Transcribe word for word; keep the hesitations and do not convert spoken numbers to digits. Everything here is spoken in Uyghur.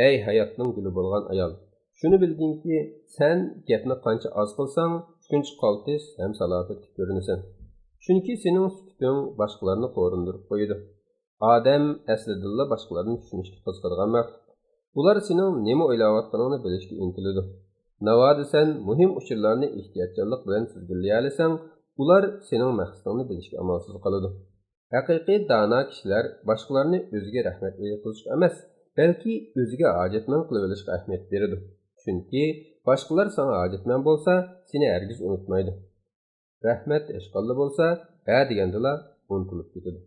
ئەي ھاياتنىڭ گۈلى بولغان ئايال، شۇنى بىلگىنكى، سەن گەپنى قانچە ئاز قىلساڭ، شۇنچە قالتىس ھەم سالاپەتلىك كۆرۈنىسەن. چۈنكى سېنىڭ سۈكۈتۈڭ باشقىلارنى قورۇندۇرۇپ قويىدۇ. ئادەم ئەسلىدىنلا باشقىلاردىن چۈشىنىشكە قىزىقىدىغان مەخلۇق. ئۇلار سېنىڭ نېمە ئويلاۋاتقىنىڭنى بىلىشكە ئىنتىلىدۇ. ناۋادا سەن مۇھىم ئۇچۇرلارنى ئېھتىياتچانلىق بىلەن تىزگىنلىيەلىسەڭ، ئۇلار سېنىڭ مەقسىتىڭنى بىلىشكە ئامالسىز قالىدۇ. ھەقىقىي دانا كىشىلەر باشقىلارنى ئۆزىگە رەھمەت ئېيتقۇزۇشقا ئەمەس، بەلكى ئۆزىگە ھاجەتمەن قىلىۋېلىشقا ئەھمىيەت بېرىدۇ. چۈنكى باشقىلار ساڭا ھاجەتمەن بولسا، سېنى ھەرگىز ئۇنتۇمايدۇ. رەھمەت ھېچقانلا بولسا، ھە دېگەندىلا ئۇنتۇلۇپ كېتىدۇ.